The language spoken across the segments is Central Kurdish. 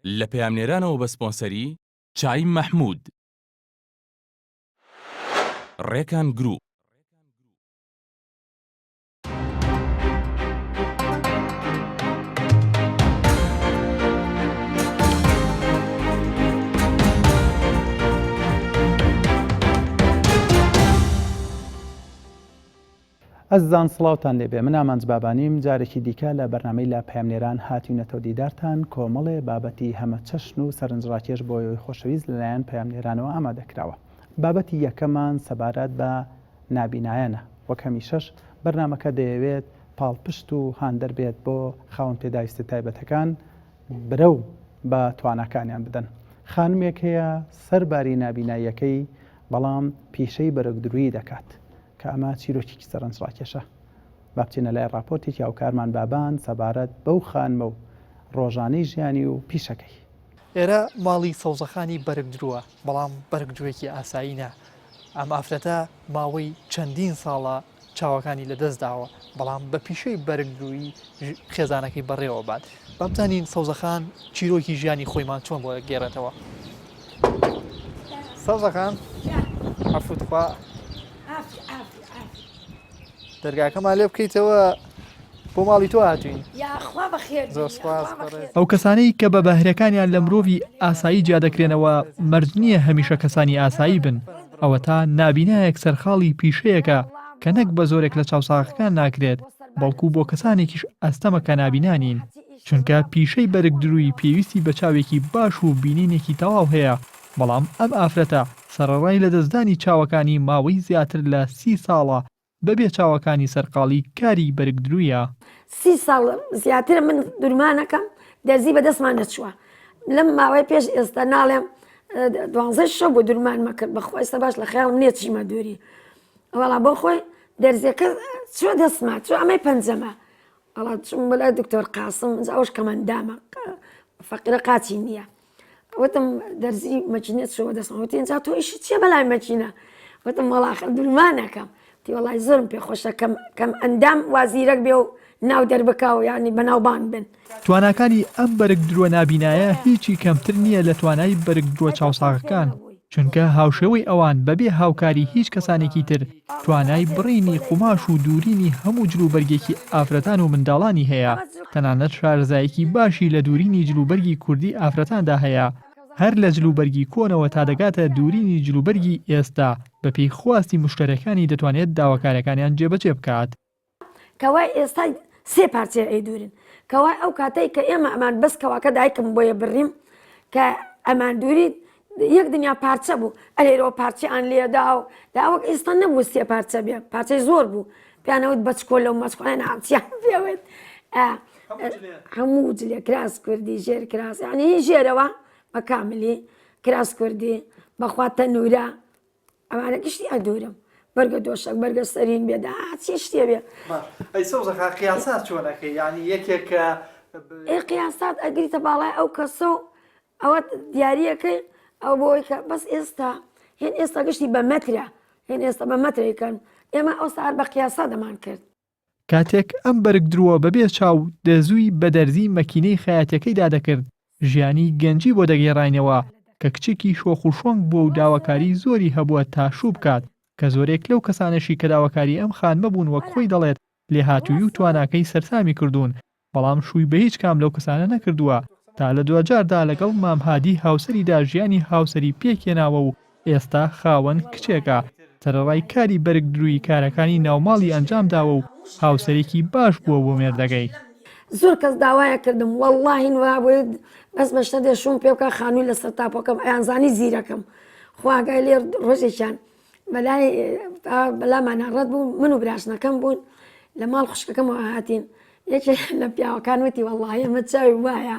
لە پەیامنێرانەوە بە سپۆنسەری چای مەحمود. ڕێکان گروپ. ئەزیزان سڵاوتان لێبێ من ئامانج بابانیم جارێکی دیکە لە بەرنامەی لە پەیامنێران هاتوینەتەوە دیدارتان کۆمەڵێ بابەتی هەمەچەشن و سەرنجڕاکێش بۆ ئێوەی خۆشەویست لەلایەن پەیامنێرانەوە ئامادەکراوە بابەتی یەکەمان سەبارەت بە نابینایانە وەک هەمیشەش بەرنامەکە دەیەوێت پاڵپشت و هاندەر بێت بۆ خاوەن پێداویستە تایبەتەکان برەو بە تواناکانیان بدەن خانمێک هەیە سەرباری نابیناییەکەی بەڵام پیشەی بەرگدروویی دەکات کە ئەمە چیرۆکێکی سەرنجڕاکێشە. با بچینە لای ڕاپۆرتێکی هاوکارمان بابان سەبارەت بەو خانمە و ڕۆژانەی ژیانی و پیشەکەی. ئێرە ماڵی سەوزەخانی بەرگدرووە، بەڵام بەرگدرووێکی ئاسایی نا. ئەم ئافرەتە ماوەی چەندین ساڵە چاوەکانی لەدەست داوە، بەڵام بە پیشەی بەرگدروویی خێزانەکەی بەڕێوە بات. با بزانین سەوزەخان چیرۆکی ژیانی خۆیمان چۆن بۆ دەگێڕێتەوە. سەوزەخان عەفوو تخوا دەرگاکەمان لێ بکەیتەوە بۆ ماڵی تۆ هاتوین. یاخوا بەخێر زۆر سوپاس بەڕێز. ئەو کەسانەی کە بە بەهرەکانیان لە مرۆڤی ئاسایی جیا دەکرێنەوە مەرج نییە هەمیشە کەسانی ئاسایی بن، ئەوەتا نابینایەک سەرقاڵی پیشەیەکە کە نەک بە زۆرێک لە چاوساغەکان ناکرێت، بەڵکو بۆ کەسانێکیش ئەستەمە کە نابینا نین، چونکە پیشەی بەرگدروویی پێویستی بە چاوێکی باش و بینینێکی تەواو هەیە، بەڵام ئەم ئافرەتە سەرەڕای لەدەستدانی چاوەکانی ماوەی زیاتر لە سی ساڵە بەبێ چاوەکانی سەرقاڵی کاری بەرگدروویە. سی ساڵ زیاترە من دورمانەکەم دەرزی بەدەستمان نەچووە لەم ماوەی پێش ئێستا ناڵێم دوانزەی شەو بۆ دورمانمە کرد بەخوا ئێستا باش لە خەیاڵم نییە چیمە دووری وەڵا بۆ خۆی دەرزیەکە چوە دەستما چوە ئەمەی پەنجەمە وەڵا چوم بەلای دکتۆر قاسم ئەوش کەمەندامە فەقیرە قاچی نییە وتم دەرزی مەکینە چوە دەستم وتی ئینجا تۆ ئیشی چییە بەلای مەکینە وتم وەڵا ئاخر دورمانەکەم وتی وەڵای زۆرم پێ خۆشە کەم کەم ئەندام وا زیرەک بێ و ناو دەربکا و یانی بەناوبانگ بن. تواناکانی ئەم بەرگدرووە نابینایە هیچی کەمتر نییە لە توانای بەرگدرووە چاوساغەکان، چونکە هاوشێوەی ئەوان بەبێ هاوکاری هیچ کەسانێکی تر توانای بڕینی قوماش و دوورینی هەموو جلوبەرگێکی ئافرەتان و منداڵانی هەیە، تەنانەت شارەزایەکی باشی لە دوورینی جلوبەرگی کوردی ئافرەتاندا هەیە، هەر لە جلوبەرگی کۆنەوە تا دەگاتە دوورینی جلوبەرگی ئێستا، بەپێی خواستی مشتەرەکانی دەتوانێت داواکاریەکانیان جێبەجێ بکات. کەوای ئێستا سێ پارچەیە ئەیدورن کەوای ئەو کاتەی کە ئێمە ئەمان بەس کەواکە دایکم بۆیە بڕیم کە ئەمان دووری یەک دنیا پارچە بوو ئەلێرەوە پارچەیان لێدا و داوەک ئێستا نەبوو سێ پارچە بێ پارچەی زۆر بوو پیانەوت بەچکۆ لەو مەچکۆیان ناچیان پێوت هەموو جلێ کراس کوردی ژێر کراس یعنی ژێرەوە بە کاملی کراس کوردی بەخوا تەنورە ئەوانە گشتی ئەدورم بەرگە دۆشەک بەرگە سەرین بێ دا چی شتێ بێ ئەی سەوزەخا قیاسات چۆن ئەکەی یانی یەکێک کە ئێ قیاسات ئەگریتە باڵای ئەو کەسە و ئەوە دیاریەکەی ئەو بۆی کە بەس ئێستا هێن ئێستا گشتی بە مەترە هێن ئێستا بە مەترێکەن ئێمە ئەو سار بە قیاسا دەمان کرد کاتێک ئەم بەرگدرووە بەبێ چاو دەزووی بە دەرزی مەکینەی خەیاتیەکەیدا دەکرد، ژیانی گەنجی بۆ دەگێڕاینەوە کە کچێکی شۆخ و شۆنگ بووە و داواکاری زۆری هەبووە تا شوو بکات، کە زۆرێک لەو کەسانەشی کە داواکاری ئەم خانمە بوون وەک خۆی دەڵێت لێهاتوویی و تواناکەی سەرسامی کردوون بەڵام شووی بە هیچ کام لەو کەسانە نەکردووە تا لە دواجاردا لەگەڵ مام هادی هاوسەریدا ژیانی هاوسەری پێکهێناوە و ئێستا خاوەن کچێکە، سەرەڕای کاری بەرگ دروویی کارەکانی ناوماڵی ئەنجام داوە و هاوسەرێکی باش بووە بۆ مێردەکەی. زۆر کەس داوایە کردم وەڵاهی نوابووی بەس بە شتە دێ شووم پێ بکە خانووی لەسەر تاپۆکەم ئەیانزانی زیرەکەم خوا ئاگای لێ ڕۆژێکیان بەلای بەلامانە ڕەت بوو من و براشنەکەم بوون لە ماڵ خوشکەکەمەوە هاتین یەکێک لە پیاوەکان وتی وەڵڵاهی ئەمە چاوی وایە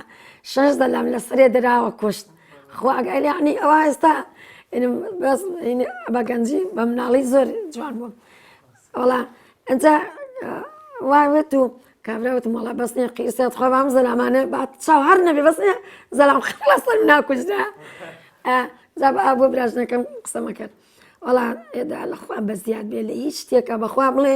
شەش زەلام لە سەرێ دراوە کوشت خوا ئاگای لێ یعنی ئەوە ئێستا بەس بە گەنجی بە مناڵی زۆر جوان بووم وەڵا ئەجا وا وت و کابرا وتم وەڵا بەس نییە قیسێت خوا بام زەلامانە با چاو هەر نەبێ بەس نییە زەلام خەڵەسەر ناکوژرا جا بە بۆ براژنەکەم قسەمە کرد وەڵا ئێدا لە خوا بە زیاد بێ لە هیچ شتێکە بەخوا بڵێ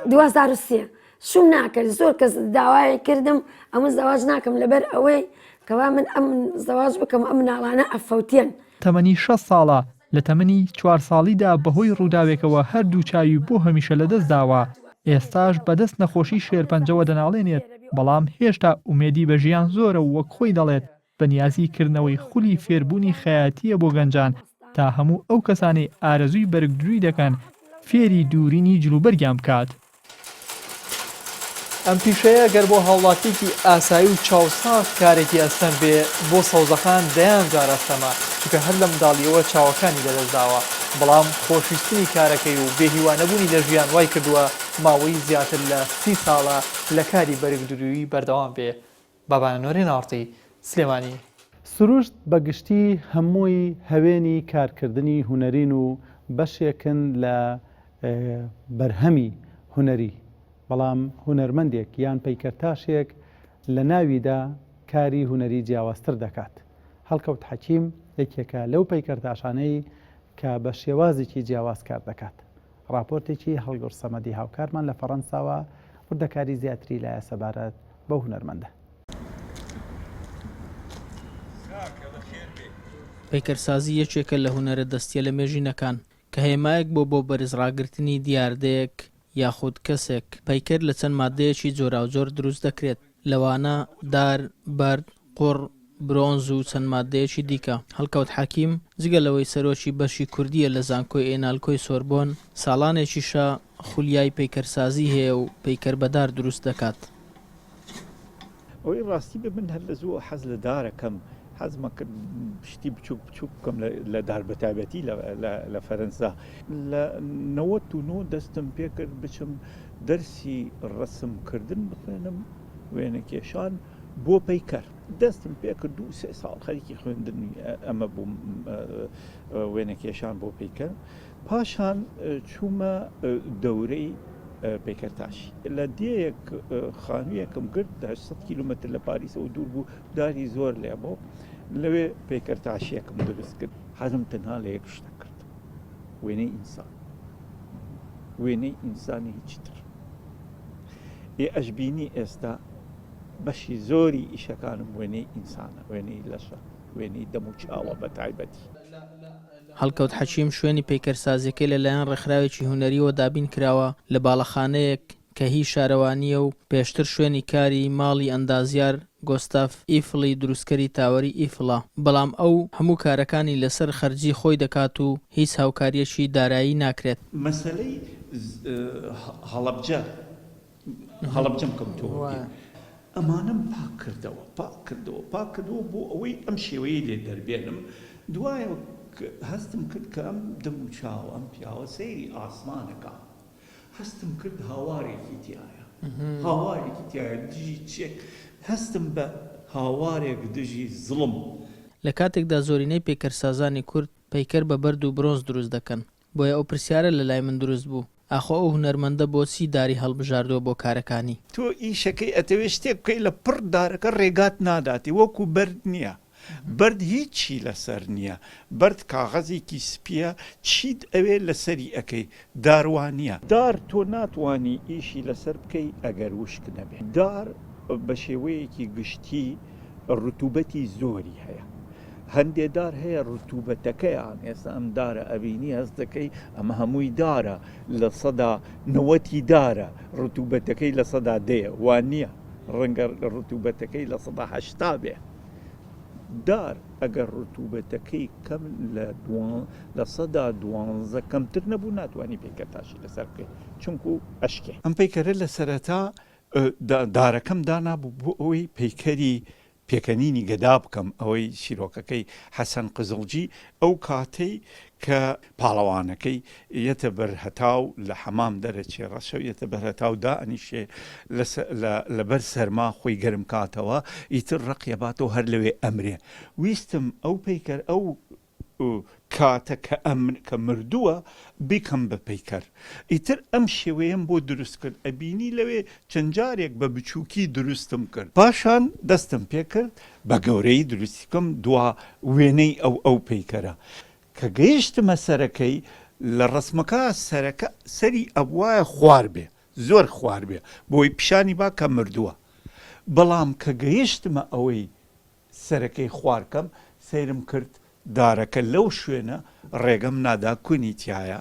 2003. شوم ناکرد زۆر کەس داوای کردم ئەمن زەواج ناکەم لەبەر ئەوەی کەوا من ئەم زەواج بکەم ئەم مناڵانە ئەفەوتێن. تەمەنی 60 ساڵە، لە تەمەنی چوار ساڵیدا بەهۆی ڕووداوێکەوە هەردوو چاوی بۆ هەمیشە لەدەستداوە، ئێستاش بەدەست نەخۆشی شێرپەنجەوە دەناڵێنێت، بەڵام هێشتا ئومێدی بە ژیان زۆرە و وەک خۆی دەڵێت بەنیازی کردنەوەی خولی فێربوونی خەیاتییە بۆ گەنجان تا هەموو ئەو کەسانەی ئارەزووی بەرگدرووی دەکەن فێری دوورینی جلوبەرگیان بکات. ئەم پیشەیە گەر بۆ هاوڵاتیەکی ئاسایی و چاوساغ کارێکی ئەستەم بێ، بۆ سەوزەخان دەیان جار ئەستەمە، چونکە هەر لە منداڵییەوە چاوەکانی لەدەستداوە، بەڵام خۆشویستنی کارەکەی و بێهیوا نەبوونی لە ژیان وایکردووە ماوەی زیاتر لە 30 ساڵە لە کاری بەرگدروویی بەردەوام بێ. بابانە نۆرێ ناڕتی، سلێمانی. سروشت بە گشتی هەمووی هەوێنی کارکردنی هونەرین و بەشێکن لە بەرهەمی هونەری، بەڵام هونەرمەندێک یان پەیکەرتاشێک لە ناویدا کاری هونەری جیاوازتر دەکات. هەڵکەوت حەکیم یەکێکە لەو پەیکەرتاشانەی کە بە شێوازێکی جیاواز کار دەکات. ڕاپۆرتێکی هەڵگورد سەمەدی هاوکارمان لە فەڕەنساوە وردەکاری زیاتری لایە سەبارەت بەو هونەرمەندە. پەیکەرسازی یەکێکە لە هونەرە دەستییە لەمێژینەکان، کە هێمایەک بووە بۆ بەرزڕاگرتنی دیاردەیەک یاخود کەسێک، پەیکەر لە چەند ماددەیەکی جۆراوجۆر دروست دەکرێت، لەوانە، دار، بەرد، قوڕ، برۆنز و چەند ماددەیەکی دیکە. هەڵکەوت حەکیم، جگە لەوەی سەرۆکی بەشی کوردییە لە زانکۆی ئێنالکۆی سۆربۆن، ساڵانێکیشە خولیای پەیکەرسازی هەیە و پەیکەر بە دار دروست دەکات. ئەوەی ڕاستی بێ من هەر لە زووەوە حەز لە دارەکەم، حەزمە کرد شتی بچووک بچووک بکەم لە دار بەتایبەتی لە فەرەنسا. لە 99 دەستم پێکرد بچم دەرسی ڕەسمکردن بخوێنم، وێنەکێشان بۆ پەیکەر. دەستم پێکرد دوو سێ ساڵ خەریکی خوێندنی ئەمە بووم وێنەکێشان بۆ پەیکەر. پاشان چوومە دەورەی پەیکەرتاشی. لە دێیەک خانوویەکم گرت، 800 کیلۆمەتر لە پاریسەوە دوور بوو، داری زۆر لێ بوو، لەوێ پەیکەرتاشییەکم دروست کرد. حەزم تەنها لە یەک شتە کرد، وێنەی ئینسان، وێنەی ئینسانی هیچی تر. ئێ ئەشبینی ئێستا بەشی زۆری ئیشەکانم وێنەی ئینسانە، وێنەی لەشە، وێنەی دەموچاوە بە تایبەتی. هەڵکەوت حەکیم شوێنی پەیکەرسازیەکەی لەلایەن ڕێکخراوێکی هونەریەوە دابین کراوە لە باڵەخانەیەک کە هی شارەوانییە و پێشتر شوێنی کاری ماڵی ئەندازیار گۆستاف ئیفڵی دروستکەری تاوەری ئیفڵە، بەڵام ئەو هەموو کارەکانی لەسەر خەرجی خۆی دەکات و هیچ هاوکارییەکی دارایی ناکرێت. مەسەلەی هەڵەبجە هەڵەبجەم کەوتەوە بیر ئەمانەم پاک کردەوە پاک کردەوە پاک کردەوە بۆ ئەوەی ئەم شێوەیەی لێ دەربێنم دوایە هەستم کرد کە ئەم دەم و چاو ئەم پیاوە سەیری ئاسمانەکە هەستم کرد هاوارێکی تایە هاوارێکی تایە دژی چێک هەستم بە هاوارێک دژی زڵم. لە کاتێکدا زۆرینەی پەیکەرسازانی کورد پەیکەر بە بەرد و برۆنز دروست دەکەن، بۆیە ئەو پرسیارە لە لای من دروست بوو، ئاخۆ ئەو هونەرمەندە بۆچی داری هەڵبژاردووە بۆ کارەکانی؟ تۆ ئیشەکەی ئەتەوێ شتێک بکەی لە پڕ دارەکە ڕێگات ناداتێ وەکو بەرد نیە بەرد هیچی لەسەر نیە بەرد کاغەزێکی سپیە چیت ئەوێ لەسەری ئەکەی دار وانیە. دار تۆ ناتوانی ئیشی لەسەر بکەی ئەگەر وشک نەبێ دار بە شێوەیەکی گشتی ڕتوبەتی زۆری هەیە هەندێ دار هەیە ڕتوبەتەکەیان ئێستا ئەم دارە ئەبینی هەست دەکەی ئەمە هەمووی دارە 90% دارە ڕتوبەتەکەی 10% وان نییە ڕەنگە ڕتوبەتەکەی 80% بێ دار ئەگەر ڕتوبەتەکەی کەم لە 12% کەمتر نەبوو ناتوانانی پەیکەرتاشی لەسەر بکەیت چونکو ئەشکێ. ئەم پەیکەرە لە سەرەتا دارەکەم دانابوو بۆ ئەوەی پەیکەری پێکەنینی گەدا بکەم، ئەوەی چیرۆکەکەی حەسەن قزڵجی ئەو کاتەی کە پاڵەوانەکەی یەتە بەر هەتاو لە حەمام دەرەچێ ڕەشە یەتە بەر هەتاو دائەنیشێ لەبەر سەرما خۆی گەرم کاتەوە ئیتر ڕقی ئەباتەوە هەر لەوێ ئەمرێ ویستم ئەو پەیکەر ئەو کاتە کە ئەمن کە مردووە بیکەم بە پەیکەر ئیتر ئەم شێوەیەم بۆ دروست کرد ئەبینی لەوێ چەند جارێک بە بچووکی دروستم کرد پاشان دەستم پێ کرد بە گەورەیی دروستی بکەم دوا وێنەی ئەو ئەو پەیکەرە کە گەیشتمە سەرەکەی لە ڕەسمەکە سەرەکە سەری ئەبوایە خوار بێ. زۆر خوار بێ بۆی پیشانی با کە مردووە بەڵام کە گەیشتمە ئەوەی سەرەکەی خوار کەم سەیرم کرد دارەکە لەو شوێنە ڕێگەم نادا کونی تیایە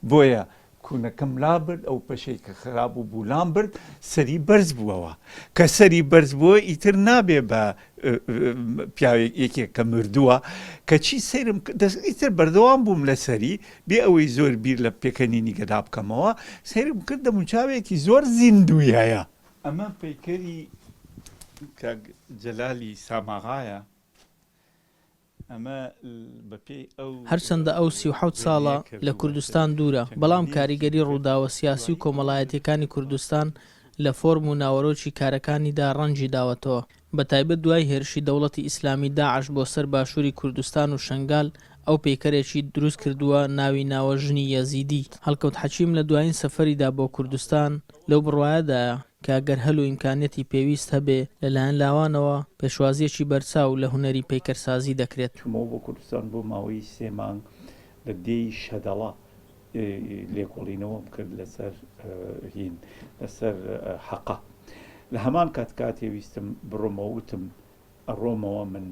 بۆیە کونەکەم لابرد ئەو پەشەی کە خراپ بوو بوو لام برد سەری بەرز بووەوە کە سەری بەرز بووە ئیتر نابێ بە پیاوێک یەکێک کە مردووە کەچی سەیرم ئیتر بەردەوام بووم لەسەری بێ ئەوەی زۆر بیر لە پێکەنینی گەدا بکەمەوە سەیرم کرد دەموچاوێکی زۆر زیندووی هەیە. ئەمە پەیکەری کاک جەلالی ساماغایە. ئەمە بەپێی ئەو هەرچەندە ئەو 37 ساڵە لە کوردستان دوورە، بەڵام کاریگەری ڕووداوە سیاسی و کۆمەڵایەتییەکانی کوردستان لە فۆرم و ناوەرۆکی کارەکانیدا ڕەنگی داوەتەوە. بەتایبەت دوای هێرشی دەوڵەتی ئیسلامی داعش بۆ سەر باشووری کوردستان و شەنگال، ئەو پەیکەرێکی دروست کردووە ناوی ناوە ژنی یەزیدی. هەڵکەوت حەکیم لە دوایین سەفەریدا بۆ کوردستان لەو بڕوایەدایە کە گەر هەل و ئیمکانیەتی پێویست هەبێ لە لایەن لاوانەوە پێشوازییەکی بەرچاو لە هونەری پەیکەرسازی دەکرێت. چوومەوە بۆ کوردستان بۆ ماوەی سێ مانگ لە دێی شەدەڵە لێکۆڵینەوەم کرد لەسەر هین لەسەر حەقە لە هەمان کات کاتێ ویستم بڕۆمەوە وتم ئەڕۆمەوە من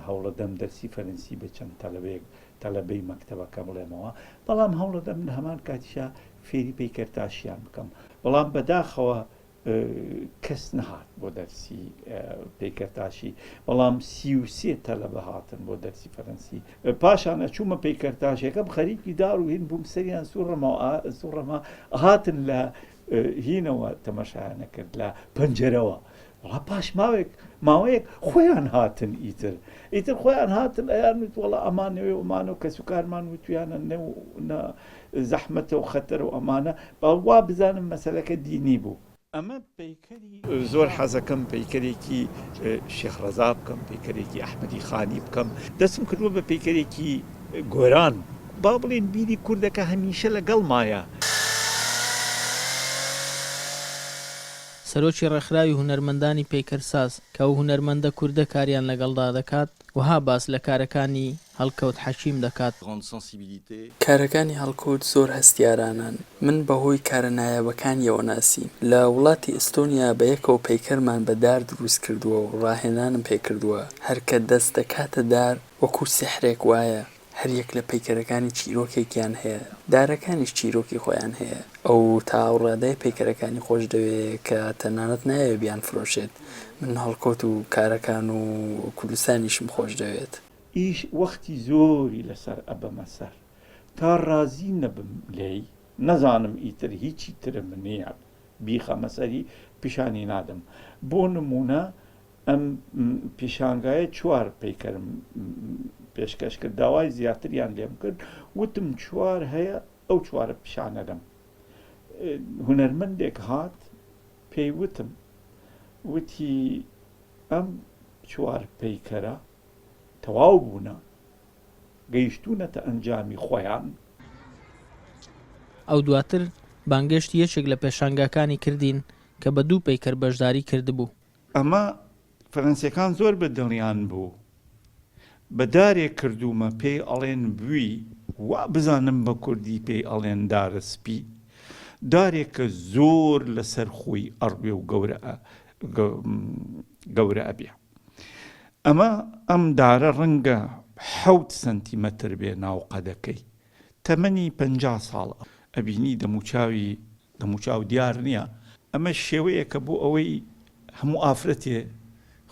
هەوڵەدەم دەرسی فەرەنسی بە چەند تەلەبەیەک تەلەبەی مەکتەبەکە بڵێمەوە بەڵام هەوڵەدەم لە هەمان کاتیشا فێری پەیکەرتاشیان بکەم بەڵام بەداخەوە کەس نەهات بۆ دەرسی پەیکەرتاشی بەڵام 33 تەلەبە هاتن بۆ دەرسی فەرەنسی پاشان ئەچوومە پەیکەرتاشەکەم خەریکی دار و هین بووم سەریان سوڕما سوڕما هاتن لە هینەوە تەمەشایان نەکرد لە پەنجەرەوە وەڵا پاش ماوێک ماوەیەک خۆیان هاتن ئیتر ئیتر خۆیان هاتن ئەیان وت وەڵا ئەمانەوێ ئەمانە و کەسوکارمان وتویانە نە زەحمەتە و خەتەر و ئەمانە با وا بزانم مەسەلەکە دینی بوو. ئەمە پەیکەری زۆر حەزەکەم پەیکەرێکی شێخ ڕەزا بکەم، پەیکەرێکی ئەحمەدی خانی بکەم، دەستم کردووە بە پەیکەرێکی گۆران، با بڵێین بیری کوردەکە هەمیشە لەگەڵمایە. سەرۆکی ڕێکخراوی هونەرمەندانی پەیکەرساز کە ئەو هونەرمەندە کوردە کاریان لەگەڵدا دەکات، وەها باس لە کارەکانی هەڵکەوت حەکیم دەکات. کارەکانی هەڵکەوت زۆر هەستیارانەن، من بەهۆی کارە نایابەکانیەوە ناسیم. لە وڵاتی ئیستۆنیا بەیەکەوە پەیکەرمان بە دار دروست کردووە و ڕاهێنانم پێکردووە، هەر کە دەست دەکاتە دار وەکو سیحرێک وایە، هەر یەک لە پەیکەرەکانی چیرۆکێکیان هەیە، دارەکانیش چیرۆکی خۆیان هەیە. ئەو تا ئەو ڕادەیە پەیکەرەکانی خۆش دەوێ کە تەنانەت نایەوێ بیانفرۆشێت. من هەڵکەوت و کارەکان و کوردستانیشم خۆش دەوێت. ئیش وەختی زۆری لەسەر ئەبەمە سەر تا ڕازی نەبم لێی نەزانم ئیتر هیچی ترم نیە بیخەمە سەری پیشانی نادەم بۆ نمونە ئەم پیشانگایە چوار پەیکەرم پێشکەش کرد داوای زیاتریان لێم کرد وتم چوار هەیە ئەو چوارە پیشانەدەم هونەرمەندێک هات پێی وتم وتی ئەم چوار پەیکەرە تەواو بوونە، گەیشتوونەتە ئەنجامی خۆیان. ئەو دواتر بانگێشتی یەکێک لە پێشانگاکانی کردین کە بە دوو پەیکەر بەشداری کردبوو. ئەمە فەرەنسیەکان زۆر بە دڵیان بوو بە دارێک کردوومە پێی ئەڵێن بوی وا بزانم بە کوردی پێی ئەڵێن دارە سپی دارێکە زۆر لەسەر خۆی ئەڕوێ و گەورە گەورە ئەبێ. ئەمە ئەم دارە ڕەنگە حەوت سەنتیمەتر بێ ناوقەدەکەی تەمەنی 50 ساڵ ئەبینی دەموچاوی دەموچاو دیار نییە ئەمە شێوەیەکە بۆ ئەوەی هەموو ئافرەتێ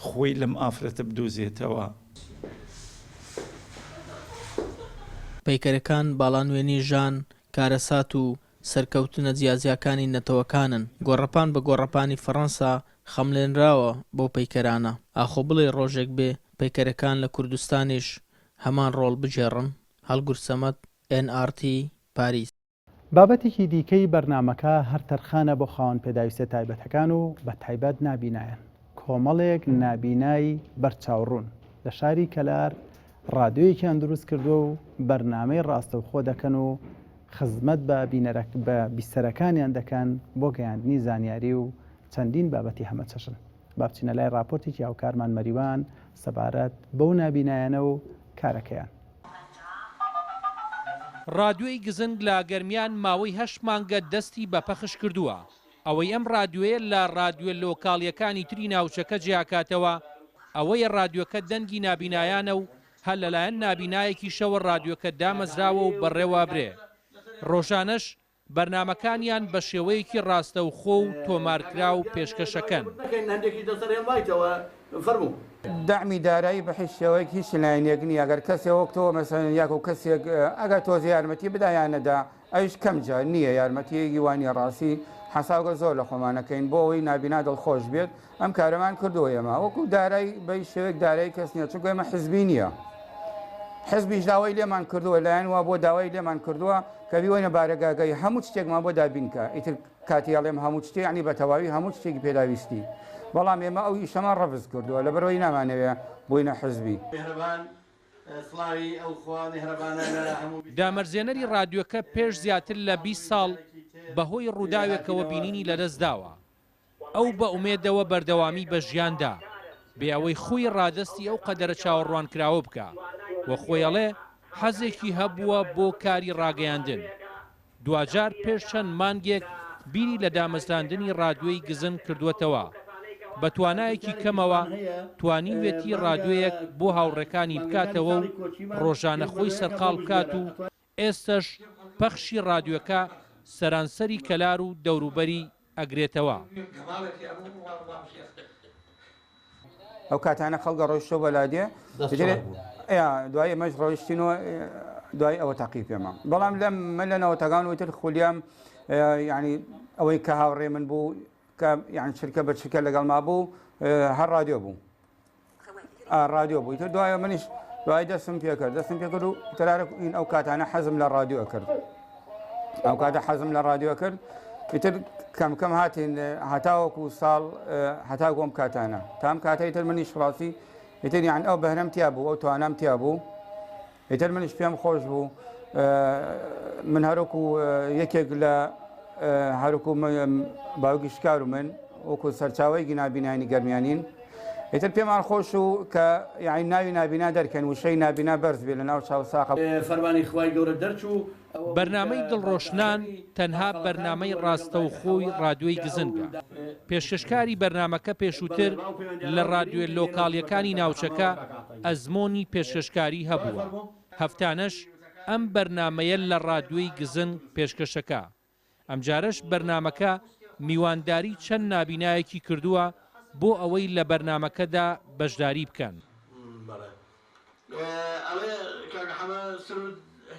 خۆی لەم ئافرەتە بدۆزێتەوە. پەیکەرەکان باڵانوێنی ژان، کارەسات و سەرکەوتنە جیاجیاکانی نەتەوەکانن. گۆڕەپان بە گۆڕەپانی فەڕەنسا خەمڵێنراوە بەو پەیکەرانە. ئاخۆ بڵێی ڕۆژێک بێ پەیکەرەکان لە کوردستانیش هەمان ڕۆڵ بگێڕن؟ هەڵگورد سەمەد، ئێن ئاڕ تی، پاریس. بابەتێکی دیکەی بەرنامەکە هەر تەرخانە بۆ خاوەن پێداویستیە تایبەتەکان و بەتایبەت نابینایان. کۆمەڵێک نابینای بەرچاوڕوون لە شاری کەلار ڕادیۆیەکیان دروست کردووە و بەرنامەی ڕاستەوخۆ دەکەن و خزمەت بە بینەرە بە بیسەرەکانیان دەکەن بۆ گەیاندنی زانیاری و چەندین بابەتی هەمەچەشن. با بچینە لای ڕاپۆرتێکی هاوکارمان مەریوان سەبارەت بەو نابینایانە و کارەکەیان. ڕادیۆی گزنگ لە گەرمیان ماوەی هەشت مانگە دەستی بە پەخش کردووە. ئەوەی ئەم ڕادیۆیە لە ڕادیۆ لۆکاڵیەکانی تری ناوچەکە جیاکاتەوە ئەوەیە ڕادیۆکە دەنگی نابینایانە و هەر لەلایەن نابینایەکیشەوە ڕادیۆکە دامەزراوە و بەڕێوەئەبرێ ڕۆژانەش بەرنامەکانیان بە شێوەیەکی ڕاستەوخۆ و تۆمارکراو پێشکەشەکەن. دەعمی دارایی بە هیچ شێوەیەک هیچ لایەنێک نییە گەر کەسێ وەک تۆ مەسەلەن یاکو کەسێک ئەگەر تۆزێ یارمەتی بدا یان نەدا ئەویش کەم جار نییە یارمەتیەکی وا نییە ڕاستی حەساوگە زۆر لە خۆمانەکەین بۆ ئەوەی نابینا دڵخۆش بێت ئەم کارەمان کردووە ئێمە وەکو دارای بە هیچ شێوەیەک دارایی کەس نییە چونکە ئێمە حزبی نییە حزبیش داوای لێمان کردووە لایەن وا بۆ داوای لێمان کردووە کە بیوەینە بارەگاگەی هەموو شتێکمان بۆ دابینکە ئیتر کاتی ئەڵێم هەموو شتێ یعنی بە تەواوی هەموو شتێکی پێداویستی بەڵام ئێمە ئەو ئیشەمان ڕەفز کردووە لەبەرەوەی نامانەوێ بووینە حزبی. دامەرزێنەری ڕادیۆکە پێش زیاتر لە 20 ساڵ بەهۆی ڕووداوێکەوە بینینی لەدەستداوە. ئەو بە ئومێدەوە بەردەوامی بە ژیان دا، بێ ئەوەی خۆی ڕادەستی ئەو قەدەرە چاوەڕوانکراوە بکا و خۆی ئەڵێ حەزێکی هەبووە بۆ کاری ڕاگەیاندن. دواجار پێش چەند مانگێک بیری لە دامەزراندنی ڕادیۆی گزنگ کردووەتەوە. بە توانایەکی کەمەوە توانیویەتی ڕادیۆیەک بۆ هاوڕێکانی بکاتەوە و ڕۆژانە خۆی سەرقاڵ بکات و ئێستەش پەخشی ڕادیۆکە سەرانسەری کەلار و دەوروبەری ئەگرێتەوە. ئەو کاتانە خەڵک ڕۆیشتەوە بە لادێ دوای ئێمەش ڕۆیشتین و دوای ئەوە تاقی پێمە بەڵام لە من لە نەوەتەکان وتر خولیام یعنی ئەوەی کە هاوڕێ من بوو کە یان چرکە بە چرکە لەگەڵما بوو هەر ڕادیۆ بوو ڕادیۆ بوو تر دوایە منیش دوای دەستم پێکرد دەستم پێکرد و تەرارە این ئەو کاتانە حەزم لە ڕادیۆ کرد ئەو کاتە حەزم لە ڕادیۆ کرد ئیتر کەم کەم هاتین هەتاوەکو ساڵ هەتا گۆم کاتانە تام کاتەی تر منیش ڕاستی ئیتر یان ئەو بەهرەم تیا بوو ئەو توانام تیا بوو ئیتر منیش پێم خۆش بوو من هەروکو یەکێک لە هەروکو باوکی شکار و من وەکو سەرچاوەیەکی نابینانی گەرمیانین ئیتر پێمان خۆش و کە یعنی ناوی نابینا دەرکەن وشەی نابینا بەرز بێ لە ناو چاو ساقە. فەرمانی خوای گەورە دەرچوو. بەرنامەی دڵڕۆشنان تەنها بەرنامەی ڕاستەوخۆی ڕادیۆی گزنگە. پێشکەشکاری بەرنامەکە پێشووتر لە ڕادیۆ لۆکاڵیەکانی ناوچەکە ئەزمۆنی پێشکەشکاری هەبووە. هەفتانەش ئەم بەرنامەیە لە ڕادیۆی گزنگ پێشکەشەکا. ئەمجارەش بەرنامەکە میوانداری چەند نابینایەکی کردووە بۆ ئەوەی لە بەرنامەکەدا بەشداری بکەن.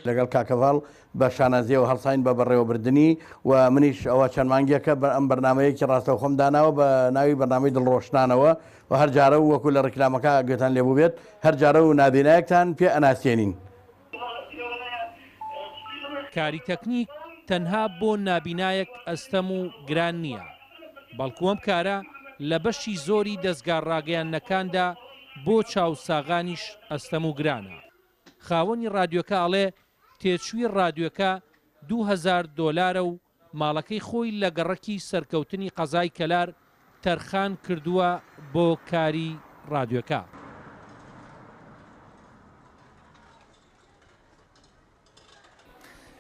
لەگەڵ کاک هەڤاڵ بە شانازییەوە هەڵساین بە بەڕێوەبردنی و منیش ئەوە چەند مانگێکە ئەم بەرنامەیەکی ڕاستەوخۆم داناوە بە ناوی بەرنامەی دڵڕۆشنانەوە و هەر جارە و وەکو لە ڕیکلامەکە گوێتان لێبووبێت هەر جارە و نابینایەکتان پێ ئەناسێنین. کاری تەکنیک تەنها بۆ نابینایەک ئەستەم و گران نییە، بەڵکو ئەم کارە لە بەشی زۆری دەزگا ڕاگەیاندنەکاندا بۆ چاوساغانیش ئەستەم و گرانە. خاوەنی ڕادیۆکە ئەڵێ تێچووی ڕادیۆکە 2000 دۆلارە و ماڵەکەی خۆی لە گەڕەکی سەرکەوتنی قەزای کەلار تەرخان کردووە بۆ کاری ڕادیۆکە.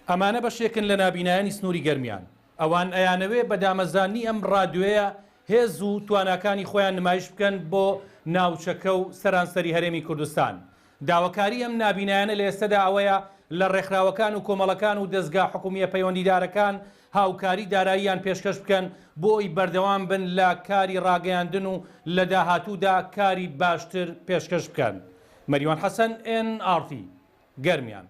ئەمانە بەشێکن لە نابینایانی سنووری گەرمیان، ئەوان ئەیانەوێ بە دامەزراندنی ئەم ڕادیۆیە هێز و تواناکانی خۆیان نمایش بکەن بۆ ناوچەکە و سەرانسەری هەرێمی کوردستان. داواکاری ئەم نابینایانە لە ئێستەدا ئەوەیە لە ڕێکخراوەکان و کۆمەڵەکان و دەزگا حکومییە پەیوەندیدارەکان هاوکاری داراییان پێشکەش بکەن بۆ ئەوی بەردەوام بن لە کاری ڕاگەیاندن و لە داهاتوودا کاری باشتر پێشکەش بکەن. مەریوان حەسەن، ئێن ئاڕ تی، گەرمیان.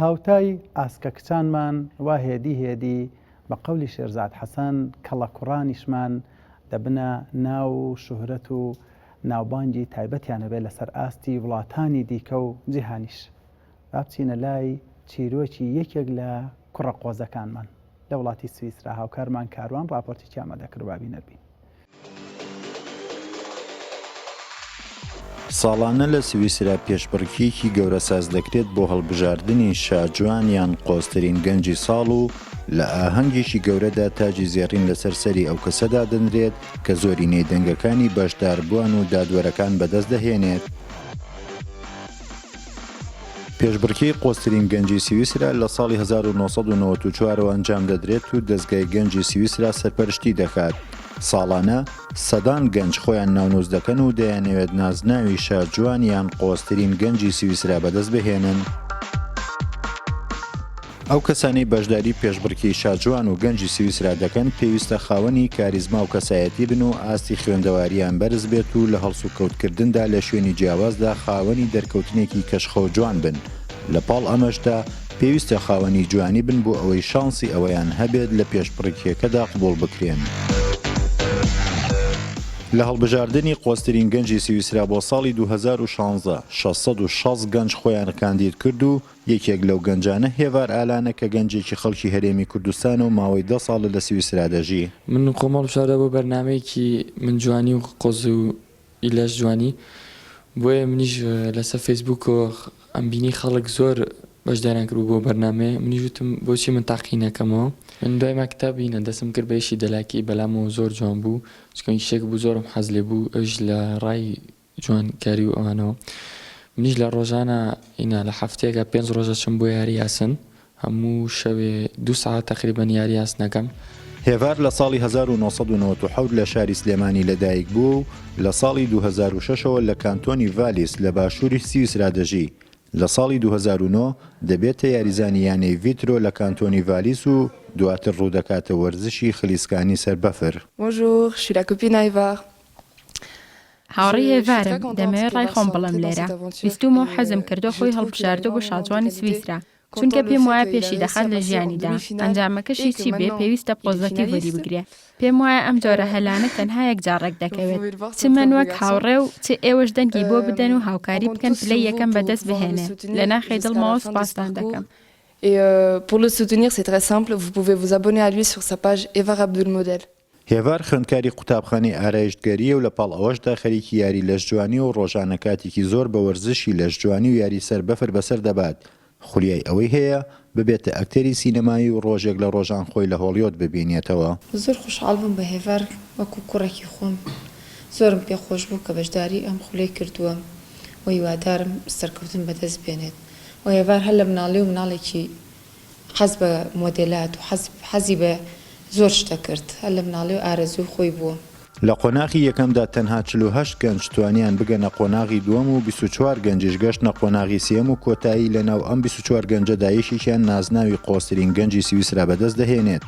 هاوتای ئاسکە کچانمان وا هێدی هێدی بە قەولی شێرزاد حەسەن کەڵە کوڕانیشمان دەبنە ناو و شوهرەت و ناوبانگی تایبەتیان هەبێت لەسەر ئاستی وڵاتانی دیکە و جیهانیش. با بچینە لای چیرۆکی یەکێک لە کوڕە قۆزەکانمان لە وڵاتی سویسرا هاوکارمان کاروان ڕاپۆرتێکی ئامادە کرد با بینەر بین. ساڵانە لە سویسرا پێشبڕکێیەکی گەورە سازدەکرێت بۆ هەڵبژاردنی شاجوان یان قۆزترین گەنجی ساڵ و لە ئاهەنگێکی گەورەدا تاجی زێڕین لەسەر سەری ئەو کەسە دادەنرێت کە زۆرینەی دەنگەکانی بەشداربووان و دادوەرەکان بەدەست دەهێنێت. پێشبڕکێی قۆزترین گەنجی سویسرا لە ساڵی 1994 ەوە ئەنجام دەدرێت و دەزگای گەنجی سویسرا سەرپەرشتی دەکات. ساڵانە سەدان گەنج خۆیان ناونووس دەکەن و دەیانەوێت نازناوی شاجوان یان قۆزترین گەنجی سویسرا بەدەست بهێنن. ئەو کەسانەی بەشداری پێشبڕکێی شاجوان و گەنجی سویسرا دەکەن پێویستە خاوەنی کاریزما و کەسایەتی بن و ئاستی خوێندەوارییان بەرز بێت و لە هەڵسوکەوتکردندا لە شوێنی جیاوازدا خاوەنی دەرکەوتنێکی کەشخە و جوان بن، لە پاڵ ئەمەشدا پێویستە خاوەنی جوانی بن بۆ ئەوەی شانسی ئەوەیان هەبێت لە پێشبڕکێکەدا قبوڵ بکرێن. لە هەڵبژاردنی قۆزترین گەنجی سویسرا بۆ ساڵی 2016، 660 گەنج خۆیان کاندید کرد و یەکێک لەو گەنجانە هێڤار ئالانە کە گەنجێکی خەڵکی هەرێمی کوردستانە و ماوەی دە ساڵە لە سویسرا دەژی. من خۆم هەڵبژاردە بۆ بەرنامەیەکی من جوانی و قۆز و ی لەش جوانی بۆیە منیش لەسەر فەیسبووکەوە ئەمبینی خەڵک زۆر بەشداریان کردبوو بۆ بەرنامەیە منیش وتم بۆچی من تاقی نەکەمەوە من دوای مەکتەب هینە دەستم کرد بە ئیشی دەلاکی بەلامەوە زۆر جوان بوو چونکە ئیشێک بوو زۆرم حەز لێ بوو ئەویش لە ڕای جوانکاری و ئەوانەوە منیش لە ڕۆژانە ئینا لە هەفتەیەکا پێنج ڕۆژ ئەچم بۆ یاری ئاسن هەموو شەوێ دوو سەعات تەقریبەن یاری ئاسنەکەم. هێڤار لە ساڵی 1997 لە شاری سلێمانی لەدایک بووە و لە ساڵی 2006 ەوە لە کانتۆنی ڤالیس لە باشووری سویسرا دەژی. لە ساڵی 2009 دەبێتە یاریزانی یانەی ڤیترۆ لە کانتۆنی ڤالیس و دواتر ڕوودەکاتە وەرزشی خلیسکانی سەر بەفر. Bonjour, je suis la copine à Evar. هاوڕێی هێڤارم، دەمەوێت ڕای خۆم بڵێم لێرە. ویستوومە و حەزم کردووە خۆی هەڵبژاردووە بۆ شاجوانی سویسرا، چونکە پێم وایە پێشی دەخات لە ژیانیدا، ئەنجامەکەشی چی بێ پێویستە پۆزەتیڤ وەریبگرێ. پێم وایە ئەم جۆرە هەلانە تەنها یەک جار ڕێک دەکەوێت. چ من وەک هاوڕێ و چ ئێوەش دەنگی بۆ بدەن و هاوکاری بکەن پلەی یەکەم بەدەست بهێنێ. لە ناخی دڵمەوە سوپاستان دەکەم. Et pour le soutenir c'est très simple, vous pouvez vous abonner à lui sur sa page Evar Abdoul Model. هێڤار خوێندکاری قوتابخانەی ئارایشتگەرییە و لە پاڵ ئەوەشدا خەریکی یاری لەشجوانییە و ڕۆژانە کاتێکی زۆر بە وەرزشی لەشجوانی و یاری سەر بەفر بەسەر دەبات، خولیای ئەوەی هەیە ببێتە ئەکتەری سینەمایی و ڕۆژێک لە ڕۆژان خۆی لە هۆڵیۆد ببینێتەوە. زۆر خۆشحاڵ بووم بە هێڤار وەکو کوڕێکی خۆم زۆرم پێ خۆش بوو کە بەشداری ئەم خولەی کردووە و هیوادارم سەرکەوتن بەدەست بێنێت و هێڤار هەر لە مناڵی و مناڵێکی حەز بە مۆدێلات و حەز حەزی بە زۆر شتە کرد هەر لە مناڵیەوە ئارەزووی خۆی بووە. لە قۆناغی یەکەمدا تەنها 48 گەنج توانیان بگەنە قۆناغی دووەم و 24 گەنجیش گەشتنە قۆناغی سێیەم و کۆتایی لەناو ئەم 24 گەنجەدا یەکێکیان نازناوی قۆزترین گەنجی سویسرا بەدەست دەهێنێت.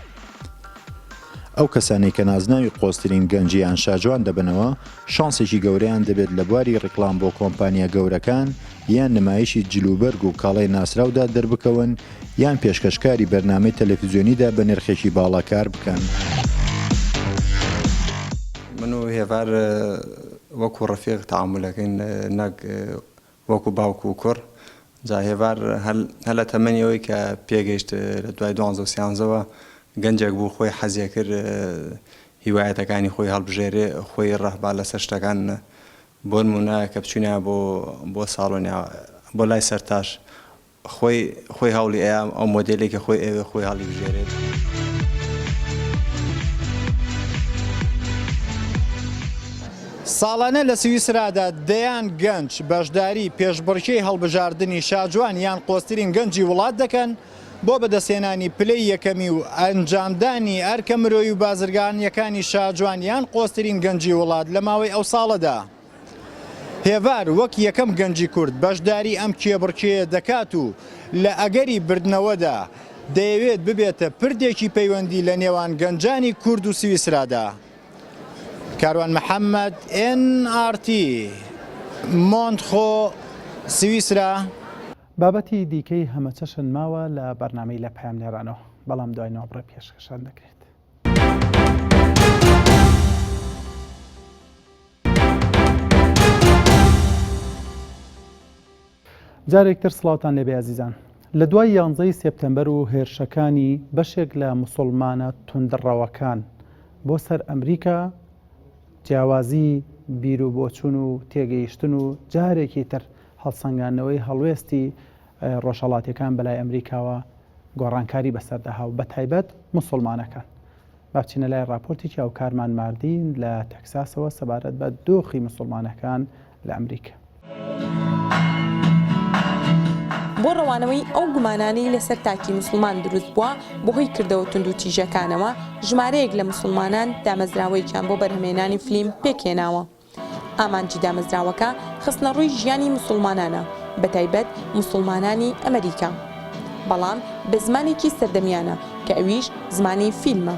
ئەو کەسانەی کە نازناوی قۆزترین گەنج یان شاجوان دەبەنەوە شانسێکی گەورەیان دەبێت لە بواری ڕیکڵام بۆ کۆمپانیا گەورەکان یان نمایشی جلوبەرگ و کاڵای ناسراودا دەربکەون یان پێشکەشکاری بەرنامەی تەلەفزیۆنیدا بە نرخێکی باڵا کار بکەن. من و هێڤار وەکو ڕەفیق تەعامول ئەکەین نەک وەکو باوک و کوڕ جا هێڤار هەر لە تەمەنی ئەوەی کە پێگەیشت لە دوای دوانزە و سیانزەوە گەنجێک بوو خۆی حەزێ کرد هیوایەتەکانی خۆی هەڵبژێرێ خۆی ڕەهبا لەسەر شتەکان بۆنمونە کە بچوینە بۆ بۆ ساڵۆن یا بۆ لای سەرتاش خۆی خۆی هەوڵی ئەیا ئەو مۆدێلێک کە خۆی ئەوێ خۆی هەڵی بژێرێت. ساڵانە لە سویسرادا دەیان گەنج بەشداری پێشبڕکێی هەڵبژاردنی شاجوان یان قۆزترین گەنجی وڵات دەکەن بۆ بەدەستهێنانی پلەی یەکەمی و ئەنجامدانی ئەرکە مرۆیی و بازرگانییەکانی شاجوان یان قۆزترین گەنجی وڵات لە ماوەی ئەو ساڵەدا. هێڤار وەک یەکەم گەنجی کورد بەشداری ئەم کێبڕکێیە دەکات و لە ئەگەری بردنەوەدا دەیەوێت ببێتە پردێکی پەیوەندی لە نێوان گەنجانی کورد و سویسرادا. کاروان محەمەد، ئێن ئاڕ تی، مۆنتخۆ، سویسرا. بابەتی دیکەی هەمەچەشن ماوە لە بەرنامەی لە پەیامنێرانەوە، بەڵام دوای ناوبڕێ پێشکەشان دەکرێت. جارێک تر سڵاوتان لێبێ ئازیزان. لە دوای یانزەی سێپتەمبەر و هێرشەکانی بەشێک لە موسوڵمانە توندڕەوەکان بۆ سەر ئەمریکا، جیاوازی بیر و بۆچوون و تێگەیشتن و جارێکی تر هەڵسەنگاندنەوەی هەڵوێستی ڕۆژهەڵاتیەکان بەلای ئەمریکاوە گۆڕانکاری بەسەردا هاو بەتایبەت موسوڵمانەکان. با بچینە لای ڕاپۆرتێکی هاوکارمان ماردین لە تەکساسەوە سەبارەت بە دۆخی موسوڵمانەکان لە ئەمریکا. بۆ ڕەوانەوەی ئەو گومانانەی لەسەر تاکی موسڵمان دروست بووە بەهۆی کردەوە توندوتیژەکانەوە، ژمارەیەک لە موسڵمانان دامەزراوەیەکیان بۆ بەرهەمهێنانی فلیم پێکهێناوە. ئامانجی دامەزراوەکە خستنەڕووی ژیانی موسڵمانانە، بەتایبەت موسڵمانانی ئەمریکا. بەڵام بە زمانێکی سەردەمیانە کە ئەویش زمانی فیلمە.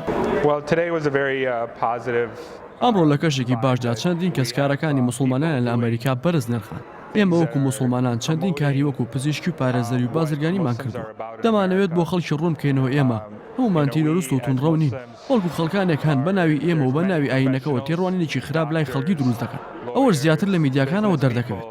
ئەمڕۆ لە کەشێکی باشدا چەندین کەس کارەکانی موسڵمانانیان لە ئەمریکا بەرز نرخاند. ئێمە وەکو موسڵمانان چەندین کاری وەکو پزیشکی و پارێزەری و بازرگانیمان کردووە. دەمانەوێت بۆ خەڵکی ڕوون بکەینەوە ئێمە هەموومان تیرۆرست و توندڕەو نین. بەڵکو خەڵکانێک هەن بە ناوی ئێمە و بە ناوی ئایینەکەوە تێڕوانینێکی خراپ لای خەڵکی دروست دەکەن، ئەوەش زیاتر لە میدیاکانەوە دەردەکەوێت.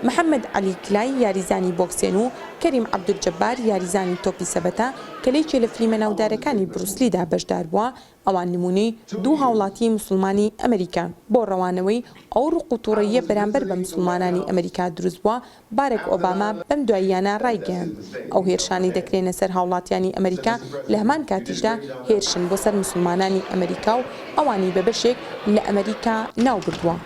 محەمەد عەلی کلای یاریزانی بۆکسێن و کەریم عەبدولجەبار یاریزانی تۆپی سەبەتە کە لە یەکێ لە فلیمە ناودارەکانی بروسلیدا بەشداربووە، ئەوان نموونەی دوو هاوڵاتیی موسڵمانی ئەمریکان. بۆ ڕەوانەوەی ئەو ڕق و توڕەییە بەرامبەر بە موسڵمانانی ئەمریکا دروست بووە، بارەک ئۆباما بەم دواییانە ڕایگەیاند، ئەو هێرشانەی دەکرێنە سەر هاوڵاتیانی ئەمریکا لە هەمان کاتیشدا هێرشن بۆ سەر موسڵمانانی ئەمریکا و ئەوانی بە بەشێک لە ئەمریکا ناوبردووە.